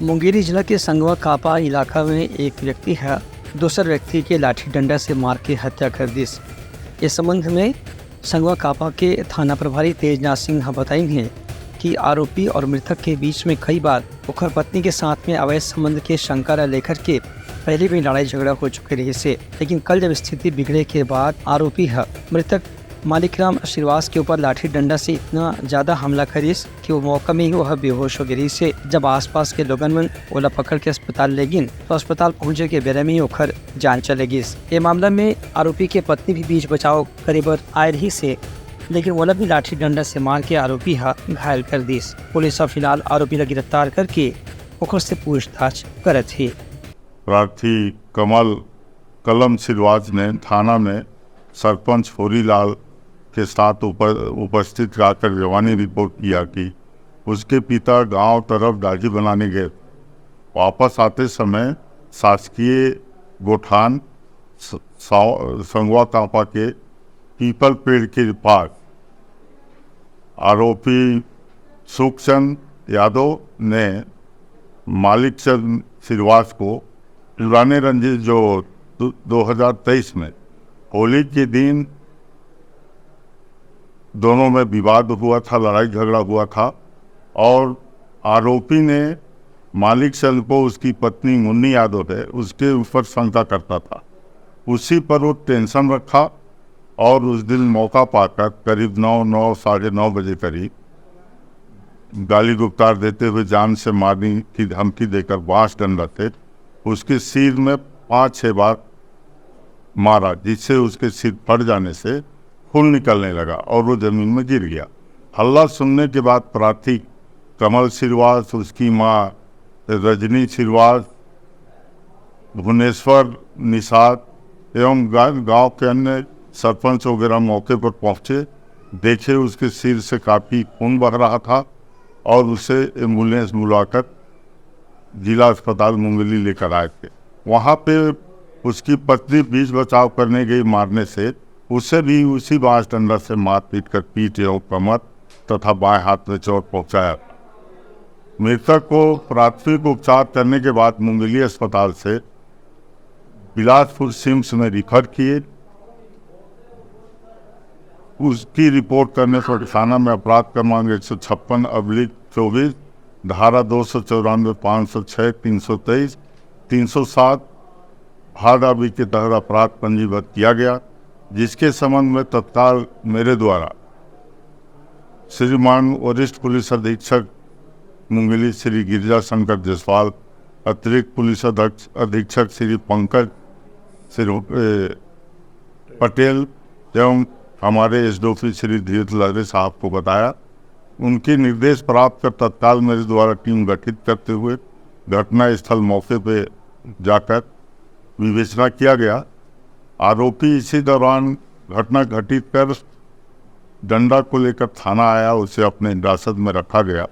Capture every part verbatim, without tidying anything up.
मुंगेली जिला के संगवा कापा इलाका में एक व्यक्ति ह दूसर व्यक्ति के लाठी डंडा से मार के हत्या कर दिस। इस संबंध में संगवा कापा के थाना प्रभारी तेजनाथ सिंह ह बताइन हे कि आरोपी और मृतक के बीच में कई बार ओखर पत्नी के साथ में अवैध संबंध के शंका ला लेकर के पहले भी लड़ाई झगड़ा हो चुके रहिस हे, लेकिन कल जब स्थिति बिगड़े के बाद आरोपी ह मृतक मालिकराम श्रीवास के ऊपर लाठी डंडा से इतना ज्यादा हमला करिस कि वो मौका में ही वह बेहोश हो गे रहिस हे। जब आसपास के लोगन मन ओला पकड़ के अस्पताल ले गिन, तो अस्पताल पहुंचे के बेरा में ही ओखर जान चले गिस। ये मामला में आरोपी के पत्नी भी बीच बचाव करे बर आए रहिस हे, लेकिन ओला भी लाठी डंडा से मार के आरोपी ह घायल कर दिस। पुलिस ह फिलहाल आरोपी ला गिरफ्तार करके ओखर से पूछताछ करत हे। प्रार्थी कमल कलम सिरवाज ने थाना में सरपंच होरीलाल के साथ उप, उपस्थित रहकर जवानी रिपोर्ट किया कि उसके पिता गांव तरफ दाढ़ी बनाने गए। वापस आते समय शासकीय गोठान स- साव- संगवा कापा के पीपल पेड़ के पास आरोपी सुखचंद यादव ने मालिक चंद सिरवास को पुराने रंजिश जो दो- दो हज़ार तेईस में होली के दिन दोनों में विवाद हुआ था, लड़ाई झगड़ा हुआ था और आरोपी ने मालिक चंद को, उसकी पत्नी मुन्नी यादव है, उसके ऊपर शंका करता था। उसी पर वो टेंशन रखा और उस दिन मौका पाकर करीब नौ, नौ, साढ़े नौ बजे करीब गाली गुप्तार देते हुए जान से मारने की धमकी देकर बांस डंडा से उसके सिर में पाँच छह बार मारा, जिससे उसके सिर फट जाने से खून निकलने लगा और वो जमीन में गिर गया। हल्ला सुनने के बाद प्रार्थी कमल सिरवास, उसकी माँ रजनी सिरवास, भुवनेश्वर निषाद एवं गा- गांव के अन्य सरपंच वगैरह मौके पर पहुंचे, देखे उसके सिर से काफी खून बह रहा था और उसे एम्बुलेंस बुलाकर जिला अस्पताल मुंगेली लेकर आए थे। वहां पे उसकी पत्नी बीच बचाव करने गई, मारने से उसे भी उसी बांस डंडा से मारपीट कर पीठ एवं कमर तथा बाएं हाथ में चोट पहुंचाया। मृतक को प्राथमिक उपचार करने के बाद मुंगेली अस्पताल से बिलासपुर सिम्स में रिफर किए। उसकी रिपोर्ट करने पर थाना में अपराध क्रमांक एक सौ छप्पन अब्लिक चौबीस, धारा दो सौ चौरानवे, पाँच सौ छः, तीन सौ तेईस, तीन सौ सात भादावी के तहत अपराध पंजीबद्ध किया गया, जिसके संबंध में तत्काल मेरे द्वारा श्रीमान वरिष्ठ पुलिस अधीक्षक मुंगेली श्री गिरजा शंकर जायसवाल, अतिरिक्त पुलिस अधीक्ष- अधीक्षक श्री पंकज श्री ए, पटेल एवं हमारे एसडीओपी श्री धीरज लहरे साहब को बताया। उनके निर्देश प्राप्त कर तत्काल मेरे द्वारा टीम गठित करते हुए घटना स्थल मौके पे जाकर विवेचना किया गया। आरोपी इसी दौरान घटना घटित कर डंडा को लेकर थाना आया, उसे अपने हिरासत में रखा गया।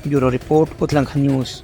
Bureau report, Utlankha news.